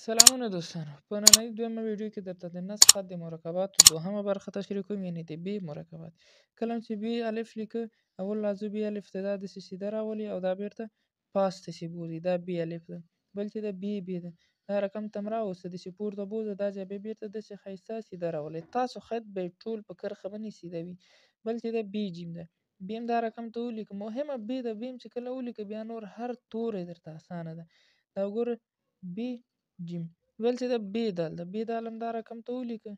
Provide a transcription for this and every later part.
سلامونه دوستانو، په نننۍ دویمه ویډیو کې درته د نسخ خط د مرکباتو دوهمه برخه تشریح کوم، یعنې د ب مرکبات. کله چې ب الف لیکه، اول راځو ب الف ته دا داسې سیده راولي او دا بیرته پاس داسې بوځي، دا ب الف ده. بل چې ده ب ب ده، دا رقم ته هم راوسته داسې پورته بوځه، دا ځای بیا بیرته داسې ښایسته سیده راولي. تاسو خط به یې ټول په کرښه باندې سیده وي. بل چې ده ب جیم ده، ب هم دا رقم ته ولیکه. مهمه ب ده، ب هم چې کله ولیکه بیا نور هر توری درته اسانه ده. دا وګوره ب جیم. بل چې ده ب دال ده، ب دال هم دا رقم ته ولیکه،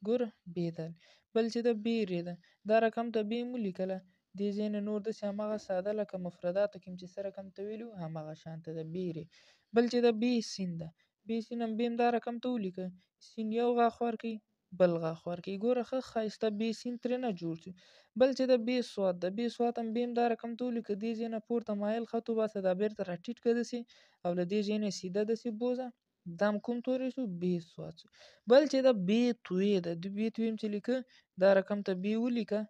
ګوره ب دال. بل چې ده ب ری ده، دا رقم ته ب هم ولیکله. دې ځای نه نور داسې هماغه ساده لکه مفرداتو کې چې څه رقم ته ویلو هماغه شان ته ده ب ری. بل چې ده ب سین ده، ب سین هم ب هم دا رقم ته ولیکه. سین یو غاښ ورکوي، بل غاښ ورکوي، ګوره ښه ښایسته ب سین ترې نه جوړ شو. بل چې ده ب سواد ده، ب سواد هم ب هم دا رقم ته ولیکه. دې ځای نه پورته مایل خط وباسه، دا بیرته راټیټ کړه داسې، او له دې ځای نه سیده داسې بوځه، دا هم کوم توری شو؟ ب سواد شو. بل چې ده ب توی ده، د ب توی هم چې لیکه دا رقم ته ب ولیکه،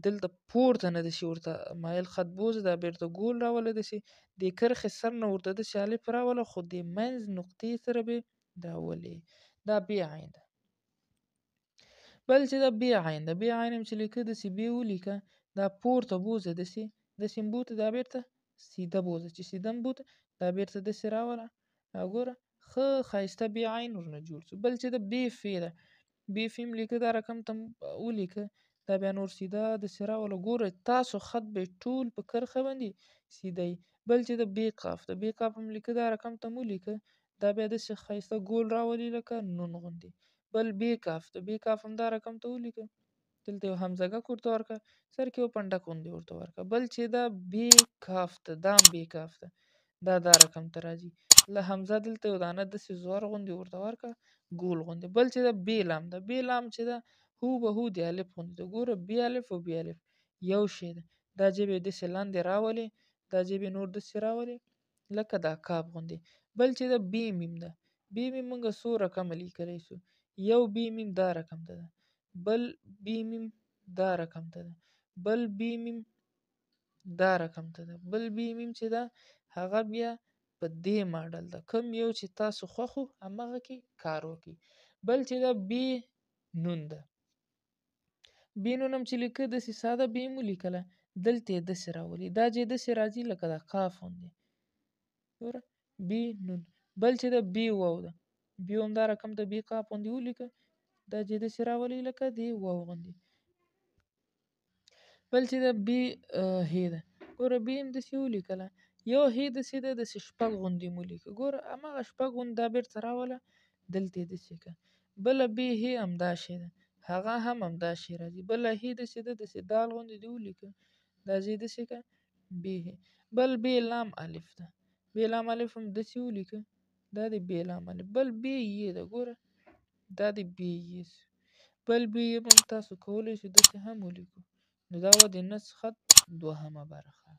دلته پورته نه داسې ورته مایل خط بوځه، دا بیرته ګول راوله داسې، دې کرښې سر نه ورته داسې الف راوله، خو دې منځ نقطې سره به راولې، دا ب عین ده. بل چې ده ب عین ده، ب عین هم چې لیکه داسې ب ولیکه، دا پورته بوځه داسې، داسې هم بوته، دا بیرته سیده بوځه، چې سیده هم بوته دا بیرته داسې راوله، دا ګوره ښه ښایسته ب عین ورنه جوړ شو. بل چې ده ب ف ده، ب ف هم لیکه دا رقم ته ولیکه، دا بیا نور سیده داسې راوله، ګوره تاسو خط به ټول په کرښه باندې سیده وي. بل چې ده ب قاف ده، ب قاف هم لیکه دا رقم ته ولیکه، دا بیا داسې ښایسته ګول راولي لکه نون غوندې. بل ب کاف ده، ب کاف هم دا رقم ته ولیکه، دلته یو همزګک ورته ورکړه، سر کې یو پنډک غوندې ورته ورکړه. بل چې ده ب کاف ده، دا هم ب کاف ده، دا دا رقم ته راځي، له همزه دلته یو دانه داسې زور غوندې ورته ورکړه، ګول غوندې. بل چې ده ب لام ده، ب لام چې ده هو به هو د الف غوندې ده، ګوره ب الف او ب الف یو شی ده، دا ژبې داسې لاندې راولي، دا ژبې نور داسې راولي لکه دا کاف غوندې. بل چې ده ب میم ده، ب میم موږ څو رقمه لیکلی شو، یو ب میم دا رقم ته ده، بل ب میم دا رقم ته ده، بل ب میم دا رقم ته ده، بل ب میم چې ده هغه بیا په دې ماډل ده، کوم یو چې تاسو خوښ وو هماغه کې کار وکړئ. بل چې ده ب نون ده، ب نون هم چې لیکه داسې ساده ب هم ولیکله، دلته یې داسې راولي، دا چې داسې راځي لکه دا قاف غوندې، ګوره ب نون. بل چې ده ب واو ده، ب هم دا رقم ته ب قاف غوندې ولیکه، دا چې داسې راولي لکه د واو غوندې. بل چې ده ب ه ده، ګوره ب هم داسې ولیکله، یو ه داسې ده، داسې شپږ غوندې مو ولیکه، ګوره هماغه شپږ غوندې دا بیرته راوله، دلته یې داسې کړه. بله ب ه همدا شی ده، هغه هم همدا شی راځي. بله ه داسې ده، داسې دال غوندې دې ولیکه، دا ځای داسې کړه ب ه. بل ب لام الف ده، ب لام الف هم داسې ولیکه، دا دی ب لام الف. بل ب ی ده، ګوره دا دی ب ی سو. بل ب ی هم تاسو کولی شئ داسې هم ولیکو. نو دا وه د نسخ خط دوهمه برخه.